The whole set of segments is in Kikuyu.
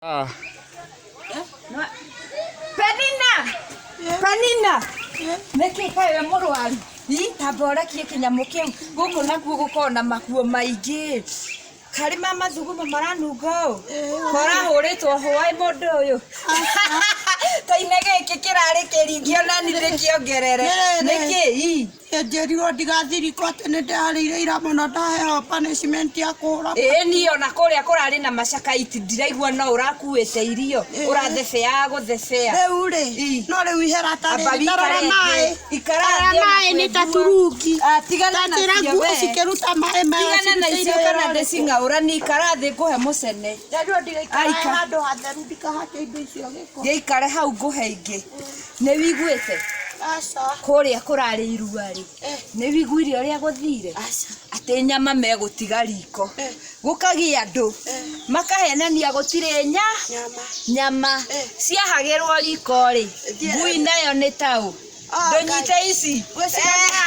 Ah. Penina! Penina! Nĩkĩ kaĩ we mũrwaru? Ii, tamba ũrekie kĩnyamũ kĩu gũkũ nakuo gũkoragwo na makuo maingĩ. Karĩ ma mathugumo maranunga ũũ? Korahũrĩtwo hwaĩ mũndũ ũyũ. Ta ine gĩkĩ kĩrarĩ kĩringi ona ni ndĩkĩongerere. Nĩkĩ? Ii. Njĩrirwo ndigathirikwo atĩ nĩ ndĩrarĩire ira mũno, ndaheo punishment ya kũhũra. Ĩĩ niĩ ona kũrĩa kũrarĩ na macakaiti ndiraigua no ũrakuĩte irio ũrathebeaga gũthebea. Rĩu rĩ, Ii. no rĩu ihera Amba tarĩrĩ, wikare tarora thĩ. maĩ. Ikara Tarora thĩ ona maĩ nĩ ta kwĩngua. turungi. Ah, tigana Ndanjĩra nacio nguo we. cikĩruta maĩ mayo Tigana na icio cirutĩire wĩra kana ũrĩkũ? ndĩcing'aũrani, ikara thĩ ngũhe mũcene. Nderirwo ndigaikare Aika. handũ hatheru ndikahake indo icio gĩko. Gĩikare hau ngũhe ingĩ. Nĩ wiguĩte? Aca. Kũrĩa kũrarĩ irua rĩ, nĩ wiguire ũrĩa gũthire? Aca. Atĩ nyama megũtiga riko. Gũkagĩa andũ. Makahenania gũtirĩ nya Nyama. nyama ciahagĩrwo riko rĩ, ngui nayo nĩ taũ. Oh, Ndũnyite ici. Ngwĩciria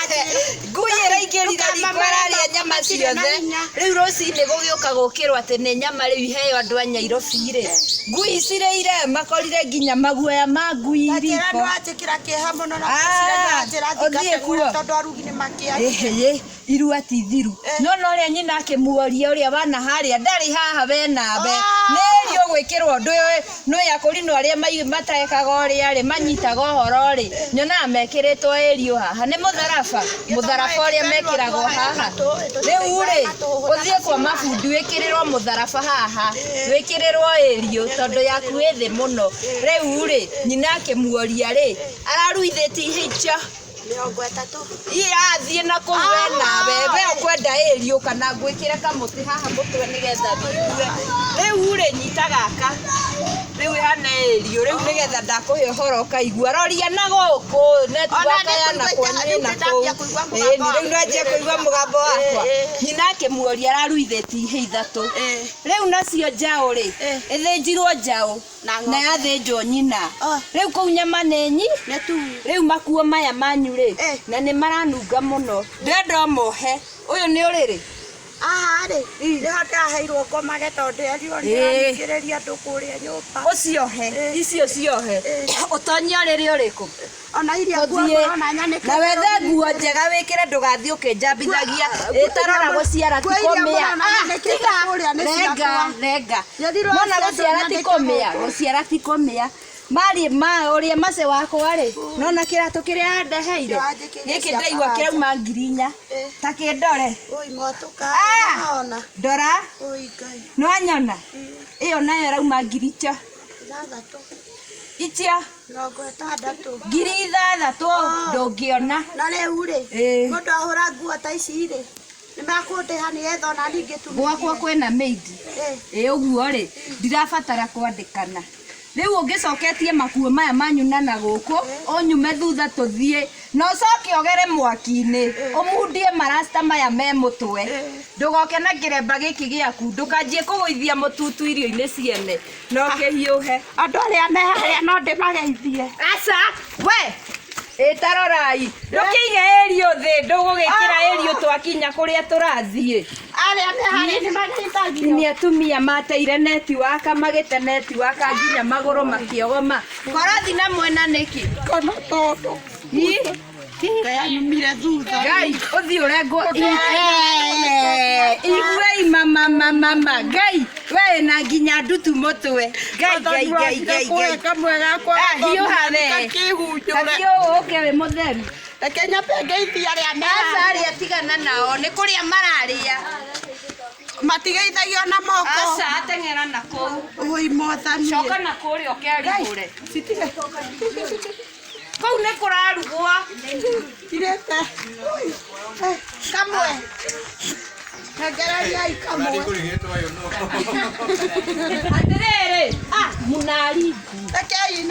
Ngui ĩraingĩrire riko ĩrarĩa nyama Matirĩ na ciothe. hinya. Rĩu rũcinĩ gũgĩũka gũkĩrwo atĩ nĩ nyama rĩu iheo andũ a Nyairobi rĩ. Ngui cirĩire makorire nginya maguoya ma ngui Ndanjĩra riko. nĩ wanjĩkĩra kĩeha mũno na Ah, ngwĩciria nĩ wanjĩra ũthiĩ thingate kuo. kũrĩa tondũ arugi nĩ makĩaria. Ĩhĩ, irua ti thiru. No na ũrĩa nyina akĩmuoria ũrĩa wana harĩa ndarĩ haha we nawe. Ah. Nĩ ĩri ũgwĩkĩrwo ũndũ ũyũ nĩ akũrinwo arĩa matekaga ũrĩa rĩ manyitaga ũhoro rĩ nyonaga mekĩrĩtwo ĩriũ haha nĩ mũtharaba mũtharaba ũrĩa mekĩragwo haha rĩu rĩ ũthiĩ kwa mabundi wĩkĩrĩrwo mũtharaba haha wĩkĩrĩrwo ĩriũ tondũ yaku ĩ thĩ mũno rĩu rĩ nyina akĩmuoria rĩ araruithĩtie ihe icio 30. Irathiĩ na kũu we nawe we ũkwenda ĩriũ kana ngwĩkĩre kamũtĩ haha mũtwe nĩgetha wĩigue rĩu rĩ nyita gaka rĩu ĩhana ĩriũ rĩu nĩgetha ndakũhe ũhoro ũkaigua roria na gũkũ netiwaka ya na kwanyu ĩna kũu. Ona nĩ kũigua kũigua mũgambo Ĩni, rĩu nĩwanjia kũigua mũgambo wakwa. Ĩ, ĩ. Nyina akĩmuoria araruithĩtie ihe ithatũ rĩu nacio njaũ rĩ ĩthĩnjirwo njaũ Na na ng'ombe. yathĩnjwo nyina Oh. rĩu kũu nyama nĩ nyi Nĩ tu. rĩu makuo maya manyu rĩ Eh. na nĩ maranunga mũno ndĩrenda ũmohe ũyũ nĩ ũrĩrĩ Haha rĩ, nĩho ndĩraheirwo ngomage tondũ ndĩrerirwo Ĩ. nĩraningĩrĩria andũ kũrĩa nyũmba. Ũciohe Eh. icio ciohe ũtonye ũrĩrĩ ũrĩkũ Ona iria nguo Tũthiĩ. mũrona nyanĩkĩte Na wethe rũgiri. nguo njega wĩkĩre ndũgathiĩ ũkĩnjambithagia Nguo- ĩtarora gũciara ti nguo iria kũmĩa. mũrona Ah, nyanĩkĩte tiga. kũrĩa nĩ Renga, ciakwa. renga. Njerirwo Mona cia gũciara ti andũ kũmĩa nyanĩke gũciara ti kũmĩa marĩ ma ũrĩa mace wakwa rĩ nona kĩratũ kĩrĩa andeheire Kĩranjĩkĩire gĩkĩ cia ndaigua Karanja. kĩrauma 4,000 Eh. ta kĩndore. Oi mwatũka Ah! ona. Ndora. Oi Ngai. Nĩwanyona ĩyo nayo ĩrauma ngiri icio 6. Icio 60. 6,000 ndũngĩona. Na rĩu rĩ, Ĩ. mũndũ ahũra nguo ta ici rĩ, nĩ makũndĩha nĩgetha ona niĩ ngĩtumithie. Gwakwa kwĩna maid. Ĩ. Ĩ ũguo rĩ ndirabatara kwandĩkana rĩu ũngĩcoketie makuo maya manyu na na gũkũ ũnyume thutha tũthiĩ na ũcoke ũgere mwaki-inĩ ũmundie marasta maya me mũtwe ndũgoke na kĩremba gĩkĩ gĩaku ndũkanjie kũgũithia mũtutu irio-inĩ ciene na ũkĩhiũhe. Andũ arĩa me harĩa no ndĩmageithie. Aca we ĩtarorai ndũkĩige ĩriũ thĩ ndũgũgĩkĩra ĩriũ twakinya kũrĩa tũrathiĩ. Arĩa me harĩa nĩ mageithagio. Nĩ atumia mateire netiwaka magĩte netiwaka nginya magũrũ makĩogoma korothi na mwena nĩkĩ? Kono tondũ Ii, Ngai anyumire thutha. Ngai ũthiĩ ũrengwo iguei mama mama Ngai we na nginya ndutu mũtwe Ngai Ngai Ngai Ngai Ngai Kamwe gakwa Ah, hiũha we. kakĩhunjũre. Tathiĩ ũũ ũke wĩ mũtheru. Reke nyambe ngeithie arĩa me Aca harĩa. arĩa tigana nao nĩ kũrĩa mararĩa. Matigeithagio na moko. Aca ateng'era na kũu. Oi mwathani. Coka na kũrĩa ũkerihũre. Citige. Kũu nĩ kũrarugwo. Tirĩte. Oi. Eh, kamwe. Nengereriai kamwe. Atĩrĩrĩ, ah, mũnari. Rekei.